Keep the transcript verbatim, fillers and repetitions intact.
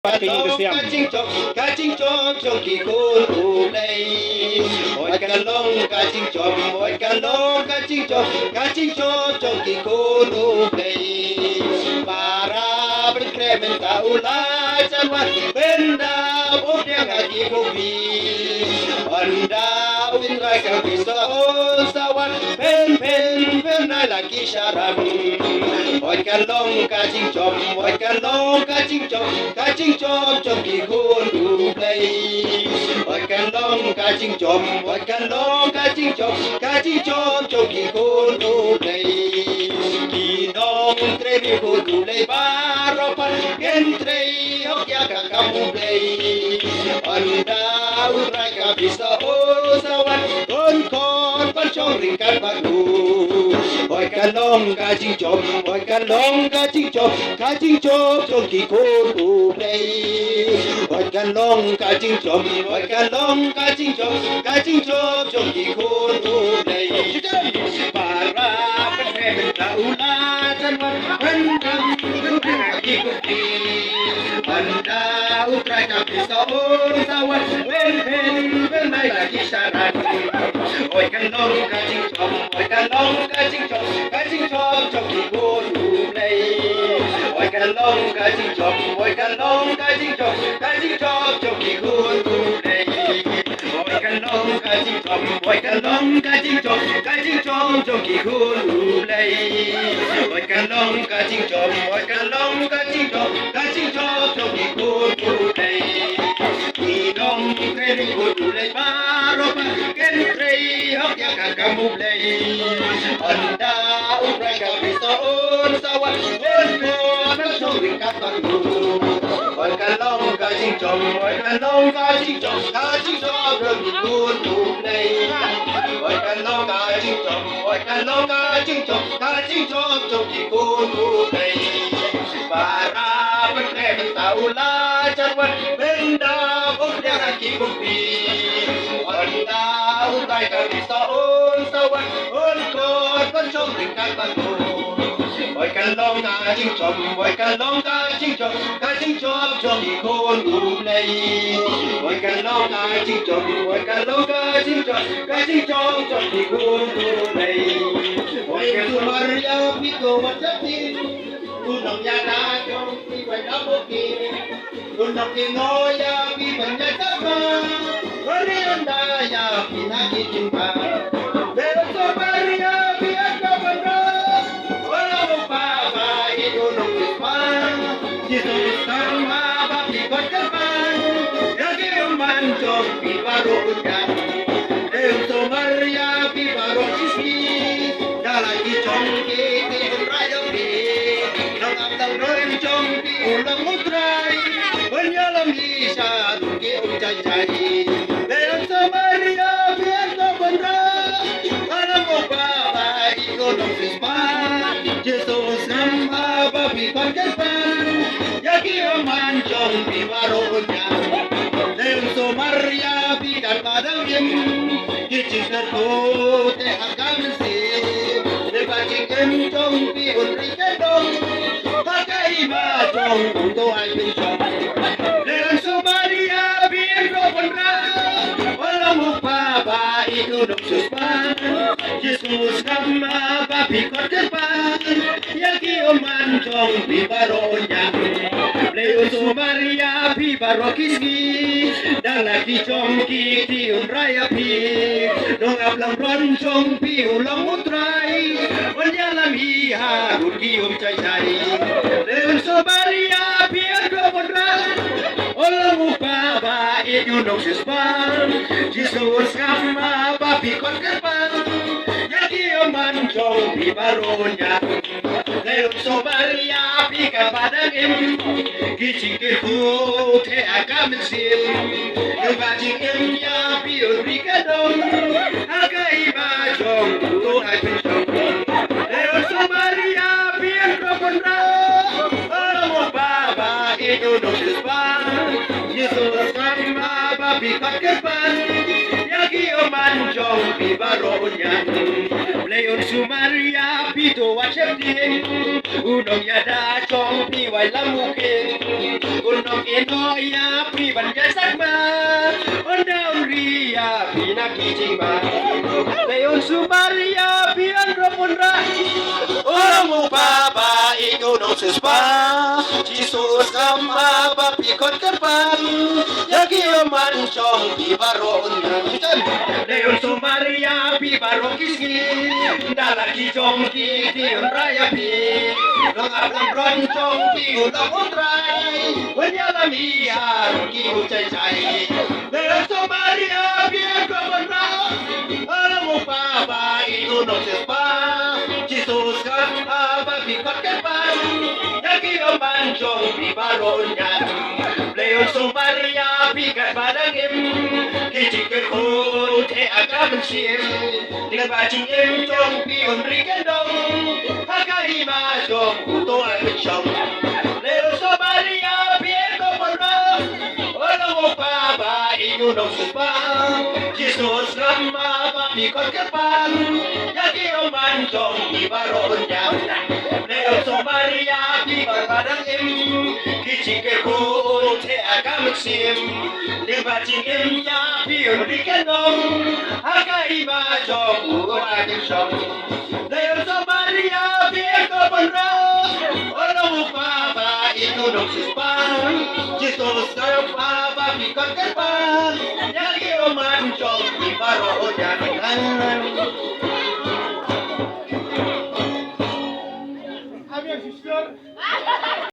Ka long ka jingjop, ka jingjop jong ki khun U Blei. Oi ka long ka jingjop, oi ka long ka jingjop, ka jingjop jong ki khun U Blei. Para pynkhreh mynta u la jan wan, pyndap u pdiang ha ki bubi. Ynda U Trai ka pisa un sa wan, pyn pyn pyn nai la ki sharan. Oi ka long ka jingjop, oi ka long ka jingjop, ka jingjop jong ki khun U Blei. Oi ka long ka jingjop, oi ka long ka jingjop, ka jingjop jong ki khun U Blei. Ki nongtrei ri khun U Blei baroh pat, kin trei hok ïa ka kam U Blei. Ynda U Trai ka pisa un sa wan, un khot ban shong ryngkat bad u. Oi ka long ka jingjop, oi ka long ka jingjop, ka jingjop jong ki khun U Blei. Oi ka long ka jingjop, oi ka long ka jingjop, ka jingjop jong ki khun U Blei. Para pynkhreh mynta u la jan wan, pyndap u pdiang ha ki bubi. Ynda U Trai ka pisa un sa wan, pyn pyn pyn nai la ki sharan. Oi ka long ka jingjop, oi ka long ka jingjop, ka jingjop jong ki khun U Blei. Oi ka long ka jingjop, oi ka long ka jingjop, ka jingjop jong ki khun U Blei. Oi ka long ka jingjop, oi ka long ka jingjop, ka jingjop jong ki khun U Blei. Oi ka long ka jingjop, oi ka long ka jingjop, ka jingjop jong ki khun U Blei. Ki nongtrei ri khun U Blei baroh pat, kin trei hok ïa ka kam U Blei. Ynda U Trai ka pisa un sa wan, un khot ban shong ryngkat bad u. Oi ka long ka jingjop, oi ka long ka jingjop, ka jingjop jong ki khun U Blei. Oi ka long ka jingjop, oi ka long ka jingjop, ka jingjop jong ki khun U Blei. Para pynkhreh mynta u la jan wan, pyndap u pdiang ha ki bubi. Ynda U Trai ka pisa un sa wan, un khot ban shong ryngkat bad u. Oi ka long ka jingjop, oi ka long ka jingjop, ka jingjop jong ki khun U Blei. Oi ka long ka jingjop, oi ka long ka jingjop, ka jingjop jong ki khun U Blei. Oi ka long ka jingjop, oi ka long ka jingjop, ka jingjop jong ki khun U Blei. U nongïada jong phi u la buh ki. U nongïada jong phi ban ïa buh ki. Bari ynda ïa phi na ki jingpang. Bad u Samaria phi ïa ka ban rah. U long u kpa ba ïeit u nongsiewspah. Jisu u skhem ba phi khot kyrpang. Ïa ki ummat jong phi baroh un ïaid. Bad u Samaria phi baroh ki sngi. Da la ki jong ki ki un rah ïa phi. Nongap nongdon jong phi u long u Trai. Un ïalam hi shaduh ki um jai jai. Bad u Samaria phi ïa ka ban rah. U long u kpa ba ïeit u nongsiewspah. Jisu u skhem ba phi khot kyrpang. Ïa ki ummat jong phi baroh un ïaid. Bad u Samaria phi katba dang im. Ki jingsngewthuh te ha ka mynsiem. Te ba jingim jong phi un ri ka dong. Ha ka hima jong u to ai pynjop. Te u Samaria phi ïa ka ban rah. U long u kpa ba ïeit u nongsiewspah. Jisu u skhem ba phi khot kyrpang. Ïa ki ummat jong phi baroh un ïaid. Te u Samaria phi baroh ki sngi. Da la ki jong ki ki un rah ïa phi. Nongap nongdon jong phi u long u Trai. Un ïalam hi haduh ki um jai jai. Te u Samaria phi ïa ka ban rah. U long u kpa ba ïeit u nongsiewspah. Jisu u skhem ba phi khot kyrpang. Ïa ki ummat jong phi baroh un ïaid. Te u Samaria phi katba dang im. Ki jingkyrkhu te ha ka mynsiem. Te ba jingim ïa phi un ri ka dong. Ha ka hima jong u to ai pynjop. Te u Samaria phi ïa ka ban rah. U long u kpa ba ïeit u nongsiewspah. Jisu u skhem ba phi khot kyrpang. Ïa ki ummat jong phi baroh un ïaid. Te u Samaria phi to wat sheptieng. U nongïada jong phi u ïalam u king. U nongïada Ïa phi ban ïa sak ma, ynda un ri ïa phi na ki jingma. Dei un sumar ïa phi un rop un rah. Ong u Pa ba ïeit u nongsiewspah. Jisu u sngap ma ba phi khot kyrpad ïa ki ïoh man jong phi baroh. Dei un sumar ïa phi baroh ki sngi. Da la ki jong ki ki un rah ïa phi. Long ap long ron jong phi u long u Trai. Wan ïalam ïa ki u jai jai. Dei un sumar ïa phi ko ban rah. Ong u Pa ba ïeit u nongsiewspah. Jisu u sngap ma ba phi khot kyrpad ïa ki ïoh man jong phi baroh. Dei un sumar ïa phi katba dang im. Ki jingkyrkhu un theh ha ka mynsiem. Lyngba jingim jong phi un ri kyndong ha ka hima jong uto u nongpynshong. Dei un sumar ïa phi ko ban rah. Ong u Pa ba ïeit u nongsiewspah. Jisu u sngap ma ba phi khot kyrpad ïa ki ïoh man jong phi baroh. Dei un sumar ïa phi katba dang im. Ki jingkyrkhu un theh ha ka mynsiem. Lyngba jingim ïa phi un ri kyndong ha ka hima jong uto u nongpynshong. Dei un sumar ïa phi ko ban rah. Ong u Pa ba ïeit u nongsiewspah. Jisu u sngap ma ba phi khot kyrpad ïa ki ïoh man jong phi baroh.